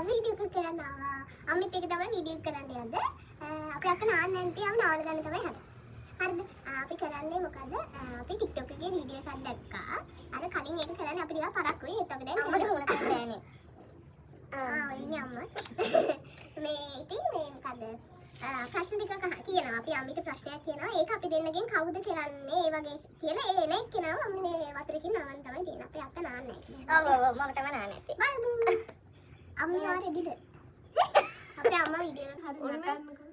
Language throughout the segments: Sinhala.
වීඩියෝ එකක් කරන්න ආවා. අම්මිත් එක්ක තමයි වීඩියෝ එක කරන්න යන්නේ. අපේ අක්කා නාන්න නැති ආව නාන්න ගන්න තමයි හදන්නේ. හරිද? අපි කරන්නේ මොකද? අපි TikTok එකේ වීඩියෝ එකක් දැක්කා. අර කලින් ඒක කරන්නේ අපි ටිකක් පරක්කුයි. ඒත් අපි දැන් අම්මට මුණ කරන්නේ නෑනේ. ආ ඔය ඉන්නේ අම්මා. මේ ඉතින් මේ මොකද? ප්‍රශ්න ටිකක් කියනවා. අපි අම්මිට ප්‍රශ්නයක් කියනවා. ඒක අපි දෙන්නගෙන් කවුද කරන්නේ ඒ වගේ කියලා ඒ එන එක්කෙනාව අම්මි මේ වතුරකින් නාවන්න තමයි තියෙන්නේ. අපේ අක්කා නාන්නේ නැහැ. ඔව් ඔව් ඔව්, මම තමයි නාන්නේ නැත්තේ. බලමු. අම්මි ආ රෙඩිද? අපේ අම්මා වීඩියෝ එක හරි ඔන්න. නටන්නකෝ.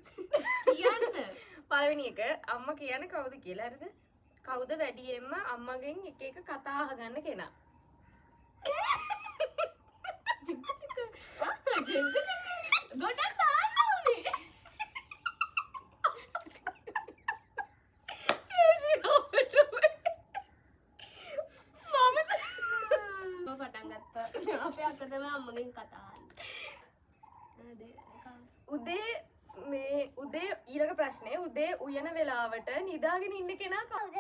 කියන්න. පළවෙනි එක අම්මා කියන්නේ කවුද කියලා හරිද? කවුද වැඩියෙන්ම අම්මගෙන් එක එක කතා අහගන්න කෙනා? චුක් චුක්. ආ, චුක් චුක්. ගොඩක් දාන්න ඕනේ. මම මම පටන් ගත්තා. අපේ අක්කා තමයි අම්මගෙන් කතා අහන්නේ. උදේ මේ උදේ ඊළඟ ප්‍රශ්නේ උදේ උයන වෙලාවට නිදාගෙන ඉන්න කෙනා කවුද?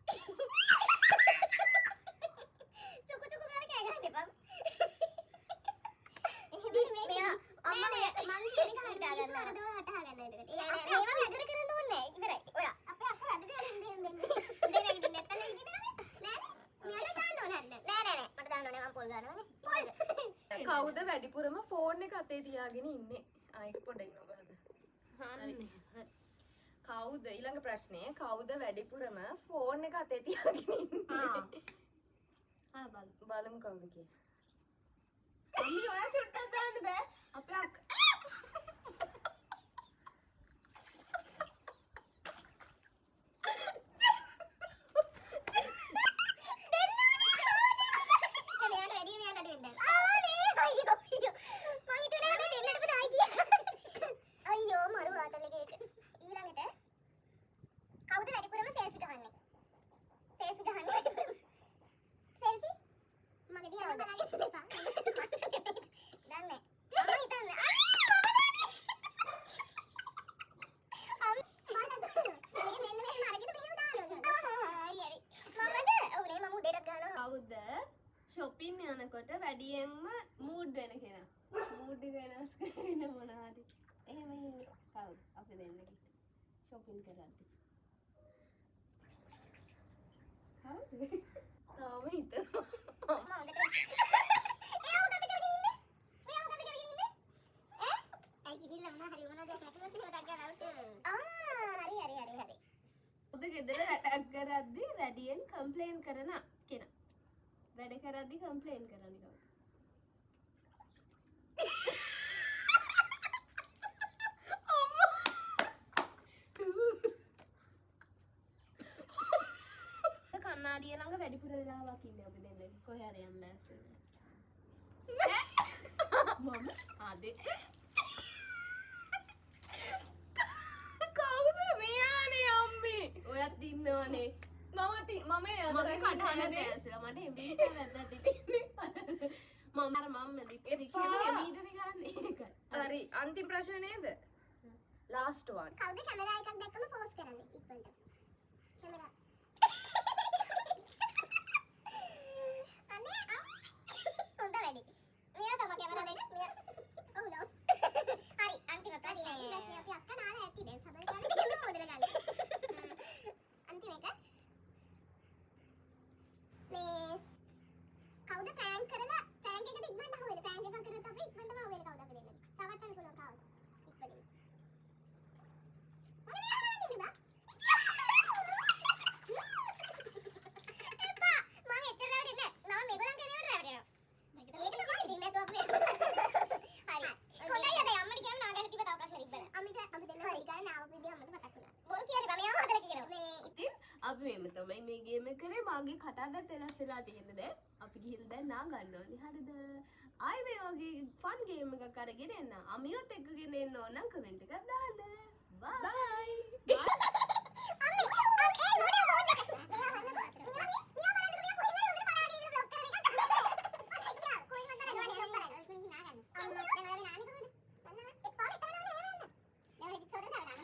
කවුද? චුකු චුකු ගාලා කෑ ගහන්න එපා. එහෙම මෙයා අම්මා මේ මං කියන එක හරියට ගන්නවා. වරදව වටහා ගන්නවා එතකොට. ඒ නෑ මේවා විතර කරන්න ඕනේ නෑ. ඉවරයි. ඔයා අපේ අක්කා රැඳ ගන්න දෙන්න දෙන්නේ. උදේ නැගිටින්න නැත්තම් නැගිටිනවනේ. නෑ නේ. මෙයාට දාන්න ඕනේ හරිද? නෑ නෑ නෑ. මට දාන්න ඕනේ මං පොල් ගන්නවනේ. පොල්. කවුද වැඩිපුරම ෆෝන් එක අතේ තියාගෙන ඉන්නේ? ආ ඒක පොඩ්ඩක් ඉන්නවා බලන්න. හරි. හරි. කවුද ඊළඟ ප්‍රශ්නේ කවුද වැඩිපුරම ෆෝන් එක අතේ තියාගෙන ඉන්නේ? ආ බලමු. බලමු කවුද කියලා. අම්මි ඔයා චුට්ටක් දාන්න බෑ. අපේ අක්කා මෙයාට වැඩි මෙයාට අඩු වෙන්න. ආ නේ අයියෝ අයියෝ. මං හිතුවේ නෑ මට දෙන්නටම දායි කියලා. අයියෝ මරු ආතල් එක ඒක. ඊළඟට කවුද වැඩිපුරම සෙල්ෆි ගහන්නේ? සෙල්ෆි ගහන්නේ වැඩිපුරම. සෙල්ෆි? මගේ දිහා බලගෙන ඉන්න එපා. දන්නේ නෑ. මම හිතන්නේ ආ මම දන්නේ. අම් බලන්න. මේ මෙන්න මෙහෙම අරගෙන මෙහෙම දාන්න ඕන. ආ හරි හරි. මමද? ඔව් නේ මම උදේටත් ගහනවා. කවුද ෂොපින් යනකොට වැඩියෙන්ම මූඩ් වෙන කෙනා? මූඩ් එක වෙනස් කරගෙන මොන හරි. එහෙම ඉන්නේ කවුද? අපි දෙන්නගේ ෂොපින් කරද්දි. කවුද? තාම හිතනවා. මම හොඳට එයා මොකද කරගෙන ඉන්නේ? මෙයා මොකද කරගෙන ඉන්නේ? ඈ? ඇයි ගිහිල්ලා මොනවා හරි මොනවා දෙයක් නැතුව එහෙම ටක් ගාලා අවුට්. ආ හරි හරි හරි හරි. කවුද ගෙදර වැඩක් කරද්දි වැඩියෙන් කම්ප්ලේන් කරන කෙනා? වැඩ කරද්දි කම්ප්ලේන් කරන්නේ කවුද? කන්නාඩිය ළඟ වැඩිපුර වෙලාවක් ඉන්නේ අපි දෙන්නේ. කොහේ හරි යන්න ලෑස්ති වෙලා. මම ආදේ. කවුද මෙයානේ අම්මි? ඔයත් ඉන්නවනේ. මම එයාට මගේ කටහඬ නෑනේ. දැසලා මට එමීට වැද්දා තිබෙන්නේ. මම අර මම ලිප්ස්ටික් එක එමීටනේ ගන්න ඒකයි. හරි අන්තිම ප්‍රශ්න නේද? ලාස්ට් වන්. කවුද කැමරා එකක් දැක්කම පෝස් කරන්නේ ඉක්මනට? කැමරා. අනේ හොඳ වැඩි. මෙයා තමයි කැමරා දෙක. මෙයා. ඔව් නෝ. හරි අන්තිම ප්‍රශ්නය. ප්‍රශ්නය අපි අක්කා නාලා ඇති දැන් සබල් ගන්න එහෙම මොදල ගන්න. අන්තිම එක. මේ කවුද ප්‍රැන්ක් කරලා ප්‍රැන්ක් එකට ඉක්මනට අහු වෙන්නේ? ප්‍රැන්ක් එකක් කරොත් අපි ඉක්මනටම අහු වෙන්නේ කවුද අපි දෙන්නේ? රවට්ටන්න පුළුවන් කවුද? ඉක්මනින්. මගේ දිහා බලන් ඉන්න බා. එපා. මං එච්චර රැවටෙන්නේ නෑ. මම මේගොල්ලන් කියන ඒවාට රැවටෙනවා. ඒක තමයි ඉතින් නැතුව අපි හරි. හොඳයි හැබැයි අම්මට කියන්න නාගන්න තිබ්බ තව ප්‍රශ්න තිබ්බද? අම්මිට අපි දෙන්න හරි ගාන ආව විදිය අම්මට මතක් වුණා. බොරු කියන්නේ බා මෙයාම හදලා කියනවා. මේ ඉතින් අපි මෙහෙම තමයි මේ ගේම් එක කරේ. මගේ කටහඬත් වෙනස් වෙලා තියෙන්නේ දැන්. අපි ගිහිල්ලා දැන් නා ගන්න ඕනේ. හරිද? ආයි මේ වගේ ෆන් ගේම් එකක් අරගෙන එන්න. අමියොත් එක්කගෙන එන්න ඕන නම් කමෙන්ට් එකක් දාන්න. බයි. අම්මේ.